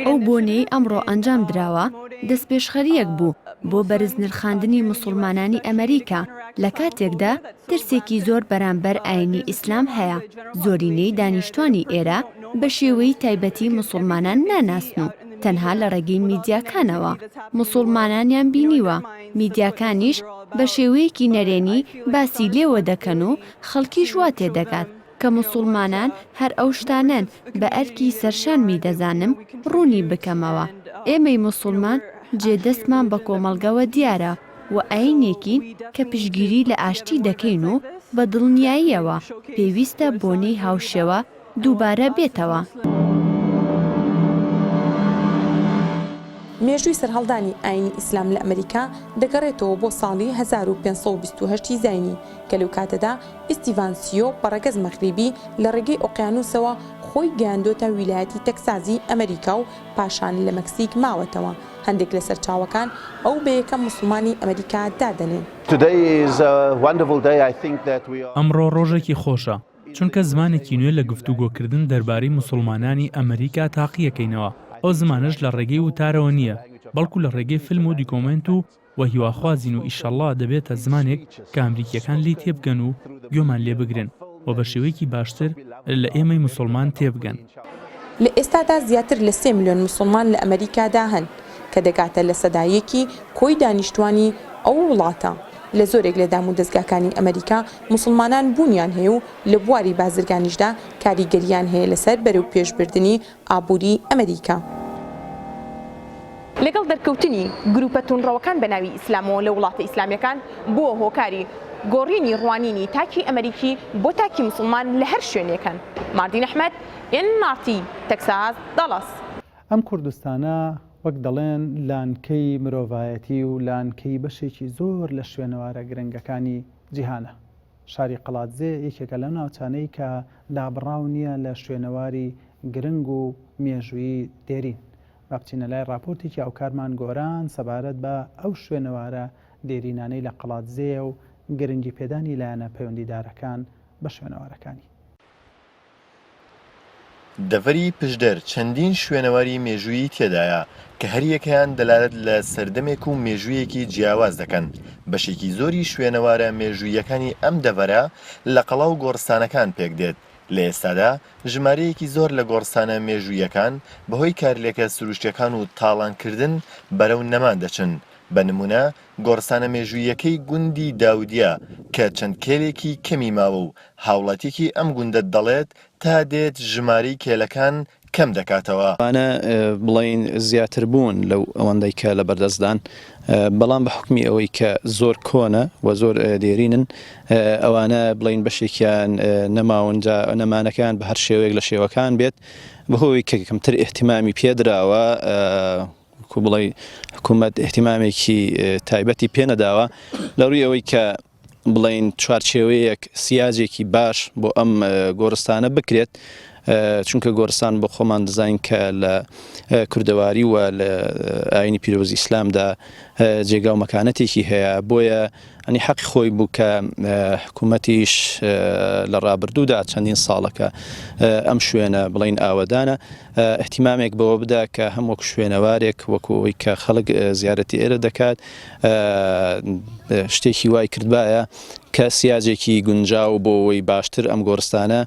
ئەو بۆنەی ئەمڕۆ ئەنجام دراوە دەستپێشخەرییەک بوو بۆ بەرزنرخاندنی موسوڵمانانی ئەمەریکا، لە کاتێکدا ترسێکی زۆر بەرامبەر ئاینی ئیسلام هەیە، زۆرینەی دانیشتوانی ئێرە بە شێوەی تایبەتی موسوڵمانان ناناسن و تەنها لە ڕێگەی میدیاکانەوە موسوڵمانانیان بینیوە، میدیاکانیش بە شێوەیەکی نەرێنی باسی لێوە دەکەن و خەڵکیش وا تێدەگات کە موسوڵمانان هەر ئەو شتانەن بە ئەرکی سەرشانمی دەزانم ڕوونی بکەمەوە ئێمەی موسوڵمان جێ دەستمان بە کۆمەڵگەوە دیارە و ئایینێکین کە پشتگیری لە ئاشتی دەکەین و بە دڵنیاییەوە پێویستە بۆنەی هاوشێوە دووبارە بێتەوە. مێژووی سەرهەڵدانی ئایینی ئیسلام لە ئەمریکا دەگەڕێتەوە بۆ ساڵی 1528 ی زاینی کە لەو کاتەدا ئیستیڤان سیۆ بە ڕەگەز مەغریبی لە ڕێگەی ئۆقیانووسەوە خۆی گەیاندۆتە ویلایەتی تەکسازی ئەمریکا و پاشان لە مەکسیک ماوەتەوە، هەندێک لە سەرچاوەکان ئەو بە یەکەم موسڵمانی ئەمریکا دادەنێن. ئەمڕۆ ڕۆژێکی خۆشە، چونکە زمانێکی نوێ لە گفتوگۆکردن دەربارەی موسڵمانانی ئەمریکا تاقیەکەینەوە، ئەو زمانەش لە ڕێگەی وتارەوە نییە، بەڵکو لە ڕێگەی فیلم و دیکۆمێنت و و هیواخوازین و ئیشەڵڵا دەبێتە زمانێک کە ئەمریکییەکان لێی تێبگەن و گوێمان لێ بگرن و بە شێوەیەکی باشتر لە ئێمەی موسوڵمان تێبگەن. لە ئێستادا زیاتر لە سێ ملیۆن موسوڵمان لە ئەمریکادا هەن کە دەگاتە لەسەدا یەکی کۆی دانیشتوانی ئەو وڵاتە. لە زۆرێک لە دامودەزگاکانی ئەمریکا موسوڵمانان بوونیان هەیە و لە بواری بازرگانیشدا کاریگەرییان هەیە لەسەر بەرەوپێشبردنی ئابووری ئەمریکا. لەگەڵ دەرکەوتنی گروپە توندڕەوەکان بە ناوی ئیسلامەوە لە وڵاتە ئیسلامیەکان بووە هۆکاری گۆڕینی ڕوانینی تاکی ئەمریکی بۆ تاکی موسڵمان لە هەر شوێنێک هەن. ماردین ئەحمەد، ئێن ئاڕ تی، تەکساس، داڵاس. ئەم کوردستانە وەک دەڵێن لانکەی مرۆڤایەتی و لانکەی بەشێکی زۆر لە شوێنەوارە گرنگەکانی جیهانە. شاری قەڵادزێ یەکێکە لەو ناوچانەی کە دابڕاو نییە لە شوێنەواری گرنگ و مێژوویی دێرین. با بچینە لای ڕاپۆرتێکی هاوکارمان گۆران سەبارەت بە ئەو شوێنەوارە دێرینانەی لە قەڵادزێیە و گرنگیپێدانی لایەنە پەیوەندیدارەکان بە شوێنەوارەکانی. دەڤەری پشدەر چەندین شوێنەواری مێژوویی تێدایە کە هەریەکەیان دەلالەت لە سەردەمێک و مێژوویەکی جیاواز دەکەن، بەشێکی زۆری شوێنەوارە مێژووییەکانی ئەم دەڤەرە لە قەڵا و گۆڕستانەکان پێکدێت، لە ئێستادا ژمارەیەکی زۆر لە گۆڕستانە مێژووییەکان بەهۆی کارلێکە سروشتیەکان و تاڵانکردن بەرەو نەمان دەچن، بە نموونە گۆڕستانە مێژووییەکەی گوندی داودیە کە چەند کێلێکی کەمی ماوە و هاوڵاتیەکی ئەم گوندە دەڵێت تا دێت ژمارەی کێلەکان کەم دەکاتەوە. ئەوانە بڵێین زیاتر بوون لەو ئەوەندەی کە لە بەردەستدان، بەڵام بە حوکمی ئەوەی کە زۆر کۆنە و زۆر دێرینن ئەوانە بڵێین بەشێکیان نەماون، جا نەمانەکەیان بە هەر شێوەیەک لە شێوەکان بێت بەهۆی کە کەمتر ئیهتیمامی پێدراوە، وەکو بڵێی حکوومەت ئیهتیمامێکی تایبەتی پێ نەداوە لە ڕووی ئەوەی کە بڵێین چوارچێوەیەک سیاجێکی باش بۆ ئەم گۆڕستانە بکرێت چونکە گۆڕستان بۆ خۆمان دەزانین کە لە کوردەواری و لە ئاینی پیرۆزی ئیسلامدا جێگا و مەکانەتێکی هەیە بۆیە. ئەنی حەقی خۆی بوو کە حکوومەتیش لە ڕابردوودا چەندین ساڵەکە ئەم شوێنە بڵین ئاوەدانە ئیهتیمامێک بەوە بدا کە هەم وەک شوێنەوارێک وەکو ئەوەی کە خەڵک زیارەتی ئێرە دەکات شتێکی وای کردبایە کە سیاجێکی گونجاو بۆ ئەوەی باشتر ئەم گۆڕستانە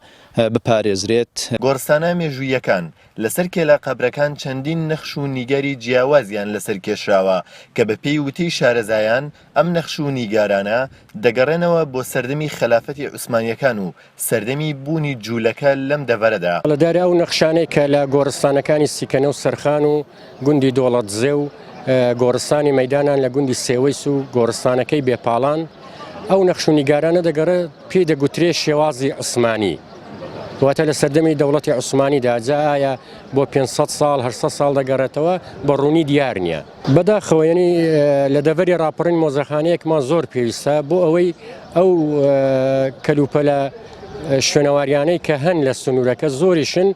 بپارێزرێت. گۆڕستانە مێژووییەکان لەسەر کێلە قەبرەکان چەندین نەخش و نیگاری جیاوازیان لەسەر کێشراوە کە بەپێی وتەی شارەزایان ئەم نەخش و نیگارانە دەگەڕێنەوە بۆ سەردەمی خەلافەتی عوسمانیەکان و سەردەمی بوونی جوولەکە لەم دەڤەرەدا. لە ئەو نەخشانەی کە لە گۆڕستانەکانی سیکەنە و سەرخان و گوندی دۆڵەدزێ و گۆڕستانی مەیدانان لە گوندی سێوەیس و گۆڕستانەکەی بێپاڵان ئەو نەخش و نیگارانە دەگەڕێ پێی دەگوترێ شێوازی عوسمانی واتە لە سەردەمی دەوڵەتی عوسمانیدا جا ئایا بۆ 500 ساڵ 800 ساڵ دەگەڕێتەوە بە ڕوونی دیار نییە. بەداخەوە یەنی لە دەڤەری ڕاپەڕین مۆزەخانەیەکمان زۆر پێویستە بۆ ئەوەی ئەو کەلوپەلە شوێنەواریانەی کە هەن لە سنوورەکە زۆریشن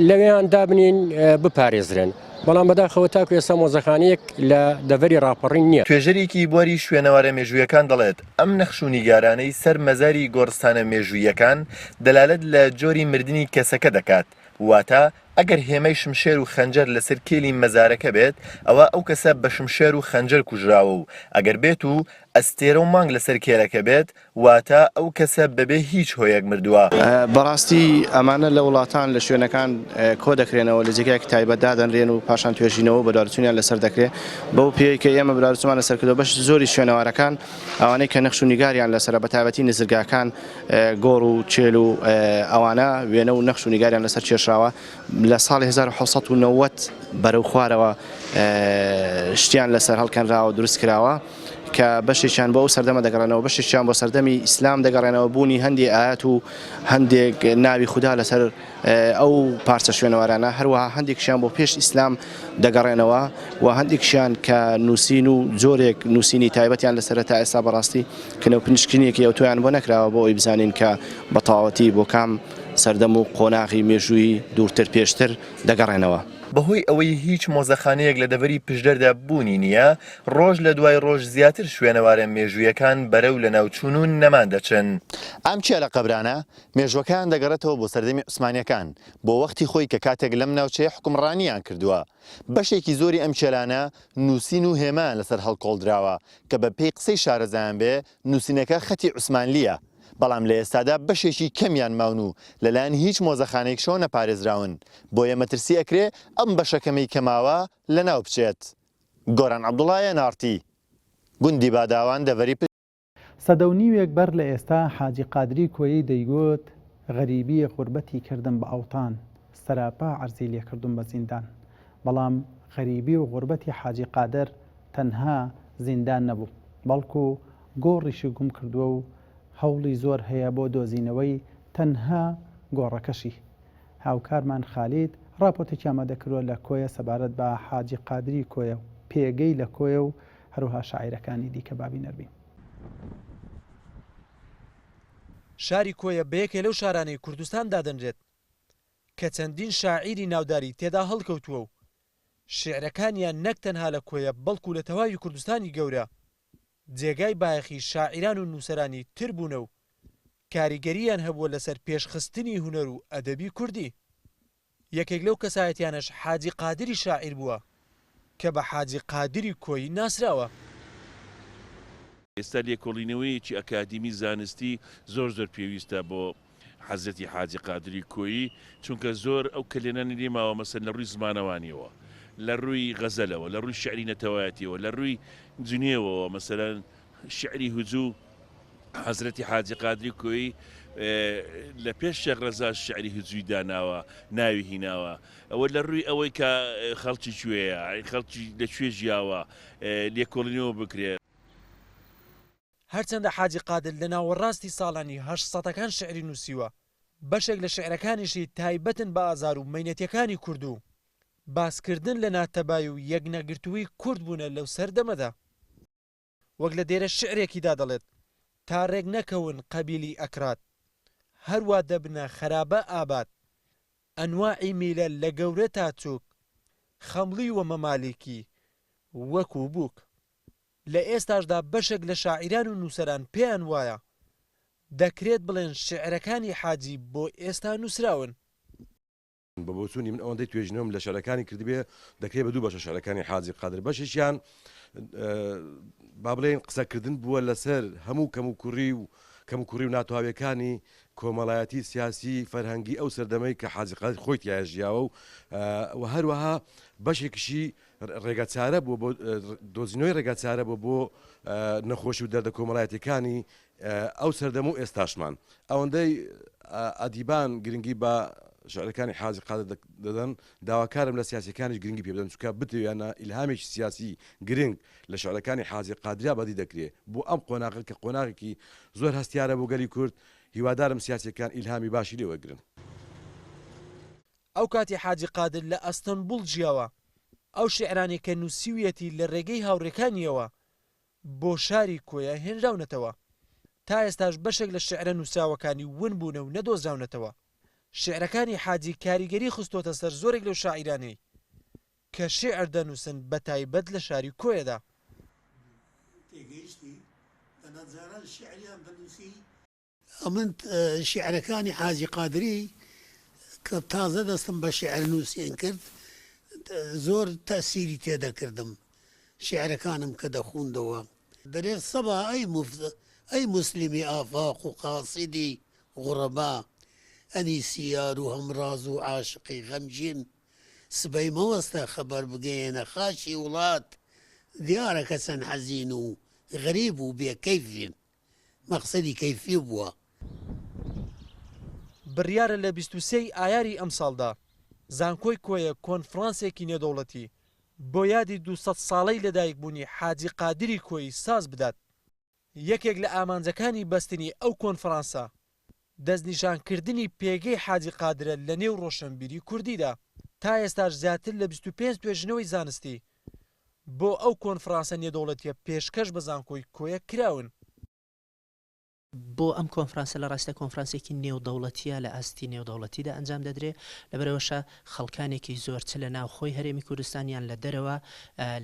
لەوێیان دابنین بپارێزرێن بەڵام بەداخەوە تاکو ئێستا مۆزەخانەیەک لە دەڤەری ڕاپەڕین نییە. توێژەرێکی بواری شوێنەوارە مێژوویەکان دەڵێت، ئەم نەخش و نیگارانەی سەر مەزاری گۆڕستانە مێژووییەکان دەلالەت لە جۆری مردنی کەسەکە دەکات، واتە ئەگەر هێمای شمشێر و خەنجەر لەسەر کێلی مەزارەکە بێت، ئەوا ئەو کەسە بە شمشێر و خەنجەر کوژراوە و ئەگەر بێت و ئەستێرە و مانگ لەسەر کێلەکە بێت، واتە ئەو کەسە بەبێ هیچ هۆیەک مردووە. بەڕاستی ئەمانە لە وڵاتان لە شوێنەکان کۆدەکرێنەوە لە جێگایەکی تایبەت دادەنرێن و پاشان توێژینەوە و بەدوادچوونیان لەسەر دەکرێت بەو پێیەی کە ئێمە بەدوادچوونمان لەسەر کردووە بەشی زۆری شوێنەوارەکان ئەوانەی کە نەخش و نیگاریان لەسەرە بەتایبەتی نزرگاکان گۆڕ و چێل و ئەوانە وێنە و نەخش و نیگاریان لەسەر کێشراوە لە ساڵی 1790 بەرەو خوارەوە شتیان لەسەر هەڵکەنراوە دروست کراوە کە بەشێکیان بۆ ئەو سەردەمە دەگەڕێنەوە بەشێکیان بۆ سەردەمی ئیسلام دەگەڕێنەوە بوونی هەندێک ئاەت و هەندێک ناوی خودا لەسەر ئەو پارچە شوێنەوارانە هەروەها هەندێکیان بۆ پێش ئیسلام دەگەڕێنەوە و هەندێکیان کە نووسین و جۆرێک نووسینی تایبەتیان لەسەرە تا ئێستا بەڕاستی کنەوپنشکنێکی ئەوتۆیان بۆ نەکراوە بۆ ئەوەی بزانین کە بە تەواوەتی بۆ کام سەردەم و قۆناغی مێژوویی دوورتر پێشتر دەگەڕێنەوە. بەهۆی ئەوەی هیچ مۆزەخانەیەک لە دەڤەری پشدەردا بوونی نییە، ڕۆژ لە دوای ڕۆژ زیاتر شوێنەوارە مێژوویەکان بەرەو لەناوچوون و نەمان دەچن. ئەم کێلە قەبرانە مێژووەکەیان دەگەڕێتەوە بۆ سەردەمی عوسمانییەکان، بۆ وەختی خۆی کە کاتێک لەم ناوچەیە حوکمڕانییان کردووە. بەشێکی زۆری ئەم کێلانە نووسین و هێمایان لەسەر هەڵکۆڵدراوە کە بە پێی قسەی شارەزایان بێ نووسینەکە خەتی عوسمانلییە، بەڵام لە ئێستادا بەشێکی کەمیان ماون و لەلایەن هیچ مۆزەخانەیەکشەوە نەپارێزراون، بۆیە مەترسی ئەکرێ ئەم بەشە کەمەی کە ماوە لەناو بچێت. گۆران عەبدوڵا ئێن ئاڕ تی، گوندی باداوان دەڤەری. سەدە و نیوێک بەر لە ئێستا حاجی قادری کۆیی دەیگوت، غەریبی غوربەتی کردم بە ئەوتان، سەراپا عەرزی لێ کردوم بە زیندان. بەڵام غەریبی و غوربەتی حاجی قادر تەنها زیندان نەبوو، بەڵکو گۆڕیشی گوم کردووە و هەوڵی زۆر هەیە بۆ دۆزینەوەی تەنها گۆڕەکەشی. هاوکارمان خالید ڕاپۆرتێکی ئامادە کردووە لە کۆیە سەبارەت بە حاجی قادری کۆیە و پێگەی لە کۆیە و هەروەها شاعیرەکانی دیکە با بینەر بین. شاری کۆیە بە یەکێ لەو شارانەی کوردستان دادەنرێت کە چەندین شاعیری ناوداری تێدا هەڵکەوتووە و شیعرەکانیان نەک تەنها لە کۆیە بەڵکو لە تەواوی کوردستانی گەورە جێگای بایەخی شاعیران و نووسەرانی تر بوونە و کاریگەرییان هەبووە لەسەر پێشخستنی هونەر و ئەدەبی کوردی. یەکێک لەو کەسایەتیانەش حاجی قادری شاعیر بووە کە بە حاجی قادری کۆیی ناسراوە. ئێستا لێکۆڵینەوەیەکی ئەکادیمی زانستی زۆر زۆر پێویستە بۆ حەزرەتی حاجی قادری کۆیی چونکە زۆر ئەو کەلێنانەی لێ ماوە مەسەلەن لە ڕووی زمانەوانیەوە لە ڕووی غەزەلەوە لە ڕووی شیعری نەتەوایەتیەوە لە ڕووی جنێوەوە مەسەلەن شیعری هجوو حەزرەتی حاجی قادری کۆیی لە پێش شێخ ڕەزا شیعری هجووی داناوە ناوی هیناوە ئەوە لە ڕووی ئەوەی کە خەڵکی کوێیە خەڵکی لە کوێ ژیاوە لێکۆڵینەوە بکرێ. هەرچەندە حاجی قادر لە ناوەڕاستی ساڵانی هەشت سەتەکان شیعری نووسیوە، بەشێک لە شیعرەکانیشی تایبەتن بە ئازار و مەینەتیەکانی کورد و باسکردن لە ناتەبای و یەکنەگرتوویی کورد بوونە لەو سەردەمەدا. وەک لە دێرە شیعرێکیدا دەڵێت، تا رێک نەکەون قەبیلی ئەکراد، هەروا دەبنە خەرابە ئاباد، ئەنواعی میلەل لە گەورە تا چووک، خەمڵیوە مەمالیکی وەکوو بووک. لە ئێستاشدا بەشێک لە شاعیران و نووسەران پێیان وایە دەکرێت بڵێن شیعرەکانی حاجی بۆ ئێستا نووسراون. بە بۆچوونی من ئەوەندەی توێژینەوەم لە شعرەکانی کردبێ دەکرێت بە دوو بەشە شعرەکانی حاجی قادر بەشێکیان با بڵێین قسەکردن بووە لەسەر هەموو کەموکوڕی و کەموکوڕی و ناتەواویەکانی کۆمەڵایەتی سیاسی فەرهەنگی ئەو سەردەمەی کە حاجی قادر خۆی تیایا ژیاوە و و هەروەها بەشێکیشی ڕێگەچارە بووە بۆ دۆزینەوەی ڕێگەچارە بووە بۆ نەخۆشی و دەردە کۆمەڵایەتیەکانی ئەو سەردەم و ئێستاشمان ئەوەندەی ئەدیبان گرنگی بە شعرەکانی حاجی قادر دەدەن، داواکارم لە سیاسیەکانیش گرنگی پێ بدەن، چونکە بتەوێ یان نا ئیلهامێکی سیاسی گرنگ لە شعرەکانی حاجی قادریا بەدی دەکرێ بۆ ئەم قۆناغە کە قۆناغێکی زۆر هەستیارە بۆ گەلی کورد، هیوادارم سیاسیەکان ئیلهامی باشی لێ وەرگرن. ئەو کاتی حاجی قادر لە ئەستەنبوڵ ژیاوە، ئەو شیعرانەی کە نووسیویەتی لە رێگەی هاوڕێکانییەوە بۆ شاری کۆیە هێنراونەتەوە. تا ئێستاش بەشێک لە شیعرە نووسراوەکانی ون بوونە و نەدۆزراونەتەوە. شیعرەکانی حاجی کاریگەری خستۆتە سەر زۆرێک لەو شاعیرانەی کە شیعر دەنووسن بەتایبەت لە شاری کۆیەدا. تێگەیشتی؟ دەنا جاران شیعریان دەنووسی. ئەمن شیعرەکانی حاجی قادری کە تازە دەستم بە شیعر نووسین کرد زۆر تەئسیری تێ دەکردم شیعرەکانم کە دەخوندەوە دەرێ سەبا ئەی ئەی موسلیمی ئافاق و قاسیدی غوڕەبا ئەنیسی یار و هەمڕاز و عاشقی غەمگین سبەی مەوەستە خەبەر بگەیەنە خاکی وڵات دیارە کە چەند حەزین و غەریب و بێ کەیفین. مەقسەدی کەیفی بووە. بڕیارە لە 23 ی ئایاری ئەمساڵدا زانکۆی کۆیە کۆنفرانسێکی نێودەوڵەتی بۆ یادی 200 ساڵەی لەدایکبوونی حاجی قادری کۆیی ساز بدات. یەکێک لە ئامانجەکانی بەستنی ئەو کۆنفرانسە دەستنیشانکردنی پێگەی حاجی قادرە لەنێو ڕۆشنبیری کوردیدا. تا ئێستاش زیاتر لە 25 توێژینەوەی زانستی بۆ ئەو کۆنفرانسە نێودەوڵەتیە پێشکەش بە زانکۆی کۆیە کراون. بۆ ئەم کۆنفرانسە لە ڕاستیا کۆنفرانسێکی نێودەوڵەتیە لە ئاستی نێودەوڵەتیدا ئەنجام دەدرێ لەبەرئەوەشە خەڵکانێکی زۆر چ لە ناوخۆی هەرێمی کوردستان یان لە دەرەوە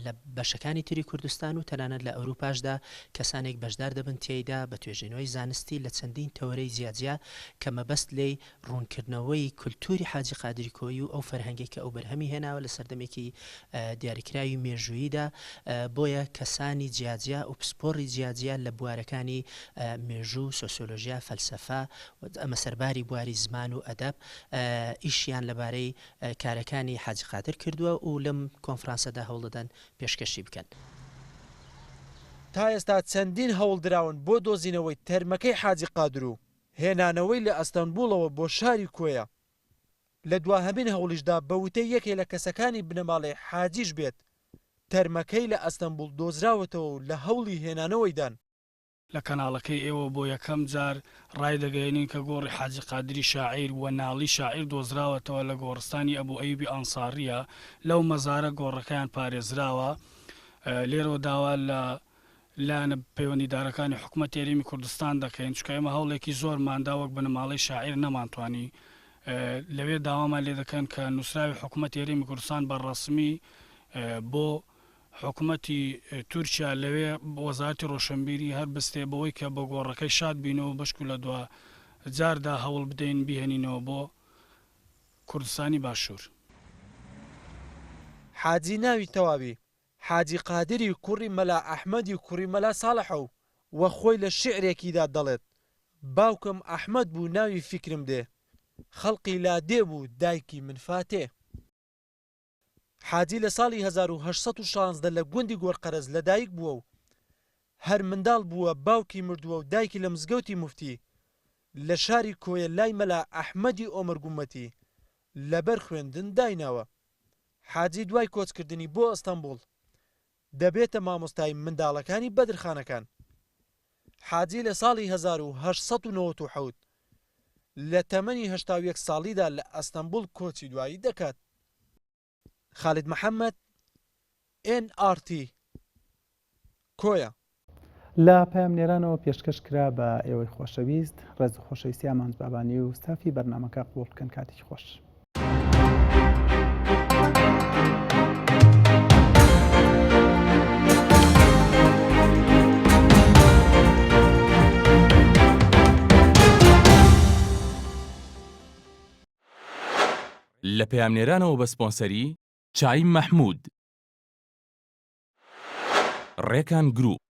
لە بەشەکانی تری کوردستان و تەنانەت لە ئەوروپاشدا کەسانێک بەشدار دەبن تیایدا بە توێژینەوەی زانستی لە چەندین تەوەرەی جیاجیا کە مەبەست لێی ڕوونکردنەوەی کولتووری حاجی قادری کۆیی و ئەو فەرهەنگەی کە ئەو بەرهەمی هێناوە لە سەردەمێکی دیاریکراوی مێژووییدا، بۆیە کەسانی جیاجیا و پسپۆڕی جیاجیا لە بوارەکانی مێژوو، سۆسیۆلۆژیا، فەلسەفە، ئەمە سەرباری بواری زمان و ئەدەب ئیشیان لەبارەی کارەکانی حاجی قادر کردووە و لەم کۆنفرانسەدا هەوڵدەدەن پێشکەشی بکەن. تا ئێستا چەندین هەوڵ دراون بۆ دۆزینەوەی تەرمەکەی حاجی قادر و هێنانەوەی لە ئەستەنبوڵەوە بۆ شاری کۆیە، لە دواهەمین هەوڵیشدا بە وتەی یەکێ لە کەسەکانی بنەماڵەی حاجیش بێت، تەرمەکەی لە ئەستەنبوڵ دۆزراوەتەوە و لە هەوڵی هێنانەوەیدان. لە کەناڵەکەی ئێوە بۆ یەکەم جار ڕایدەگەیەنین کە گۆڕی حاجی قادری شاعیر و نالی شاعیر دۆزراوەتەوە لە گۆڕستانی ئەبو ئەیوبی ئەنساڕییە لەو مەزارە گۆڕەکەیان پارێزراوە لێرەوە داوا لە لایەنە پەیوەندیدارەکانی حکومەتی هەرێمی کوردستان دەکەین، چونکە ئێمە هەوڵێکی زۆرمان دا وەک بنەماڵەی شاعیر نەمانتوانی لەوێ داوامان لێ دەکەن کە نووسراوی حکومەتی هەرێمی کوردستان بە ڕەسمی بۆ حکومەتی تورکیا لەوێ وەزارەتی ڕۆشنبیری هەر بستێ بەوەی کە بە گۆڕەکەی شاد بینەوە بەشکو لە دوا جاردا هەوڵ بدەین بیهێنینەوە بۆ کوردستانی باشوور. حاجی ناوی تەواوی حاجی قادری کوڕی مەلا ئەحمەدی کوڕی مەلا ساڵحە و وە خۆی لە شیعرێکیدا دەڵێت، باوکم ئەحمەد بوو ناوی فیکرم دێ، خەڵقی لادێ بوو دایکی من فاتێ. حاجی لە ساڵی 1816 لە گوندی گۆرقەرەز لەدایک بووە و هەر منداڵ بووە باوکی مردووە و دایکی لە مزگەوتی موفتی لە شاری کۆیە لای مەلا ئەحمەدی ئۆمەرگومەتی لەبەر خوێندن دایناوە. حاجی دوای کۆچکردنی بۆ ئەستەنبوڵ دەبێتە مامۆستای منداڵەکانی بەدرخانەکان. حاجی لە ساڵی 1897 لە تەمەنی 81 ساڵیدا لە ئەستەنبوڵ کۆچی دوایی دەکات. خالد محەمەد، ئێن ئاڕ تی، کۆیە. لە پەیامنێرانەوە پێشکەش کرا بە ئێوەی خۆشەویست، ڕێز و خۆشەویستی ئامانج بابانی و ستافی بەرنامەکە قبوڵ بکەن کاتێکی خۆش. لە پەیامنێرانەوە بە سپۆنسەری چای مەحمود. ڕێکان گروپ.